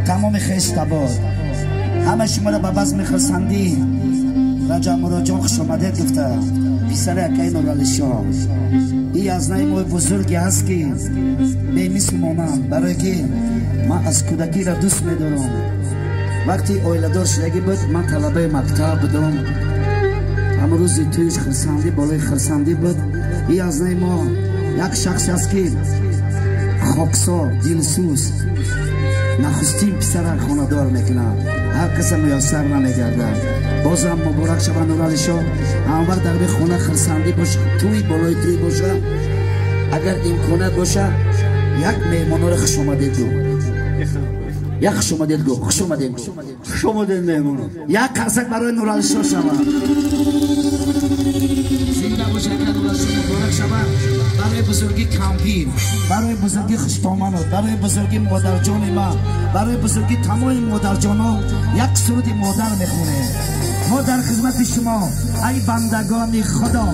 Тамоми хештабор ҳама шуморо ба базми хурсандӣ Раҷаб Муроджон хуш омадед гуфта. Писари акаи Нуралишоҳ. Ин аз наи мои бузурге ҳаст ки бемисл монанд, барое ки ман аз кӯдакиро дӯст медорам. Вақти оиладор шудагӣ буд, ман талабаи мактаб будам. Ҳама рӯзи тӯиш хурсандӣ болои хурсандӣ буд. Ин аз наи мо як шахсе аст ки хоксор, дилсӯз, нахустин писара хонадор мекунад, ҳар каса муяссар намегардад. Бозам муборак шава Нуралишоҳ. Ҳамвақт дар хона хурсандӣ боша, тӯй болои тӯй боша. Агар имконият боша, як меҳмонро хуш омадед гӯ. Як хуш омадед гӯ, хуш омадед гӯ. Хуш омадед меҳмоно. Як қарсак барои Нуралишоҳ шава. Зинда боша, Нуралишоҳ муборак шава. Барои бузурги кампир, барои бузурги хуштоманот, барои бузурги модарҷони ман, барои бузурги тамоми модарҷонон як суруди модар мехонем. Мо дар хизмати шумо, ай бандагони Худо.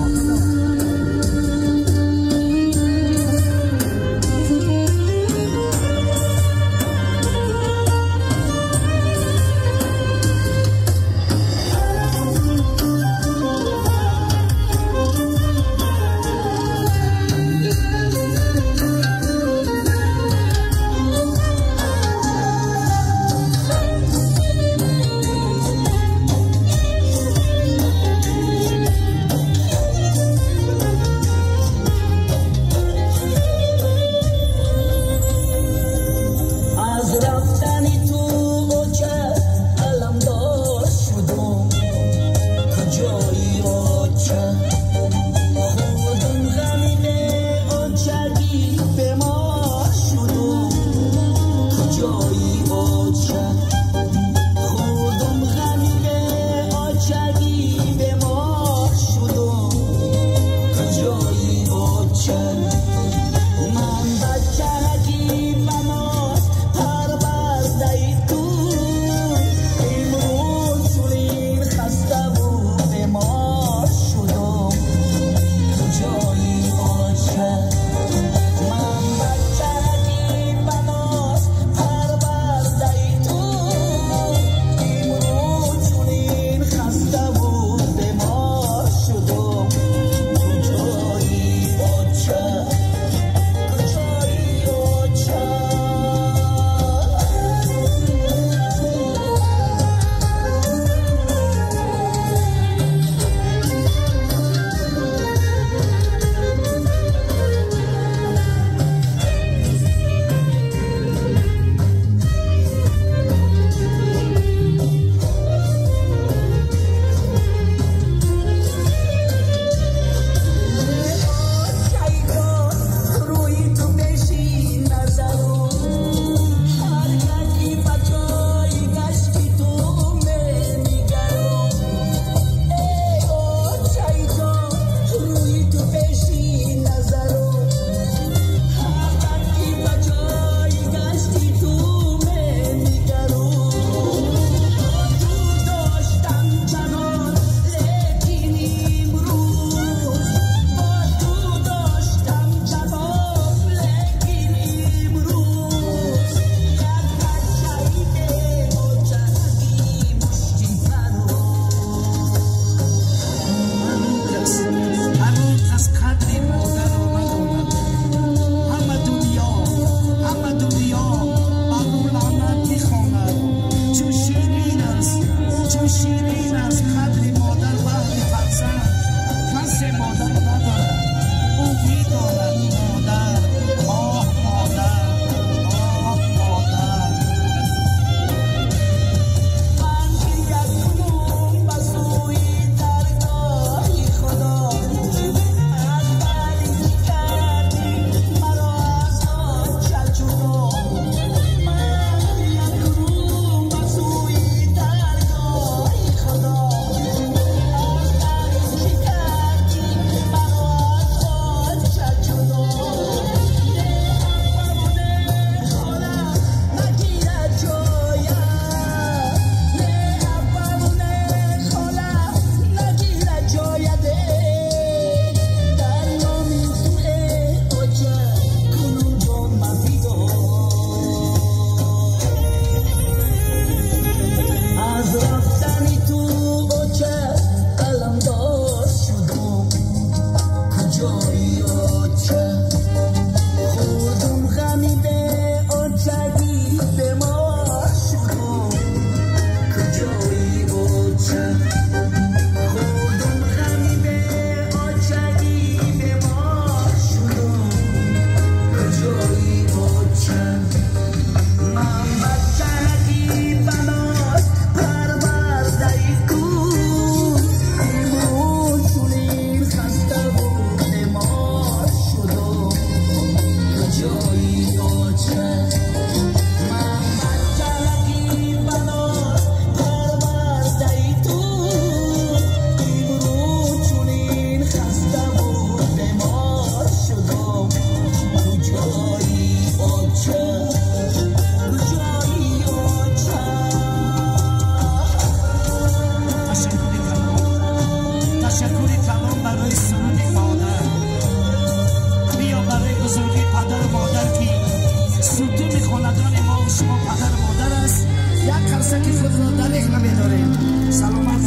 Як қарсаки худро дареғ намедорем. Саломат.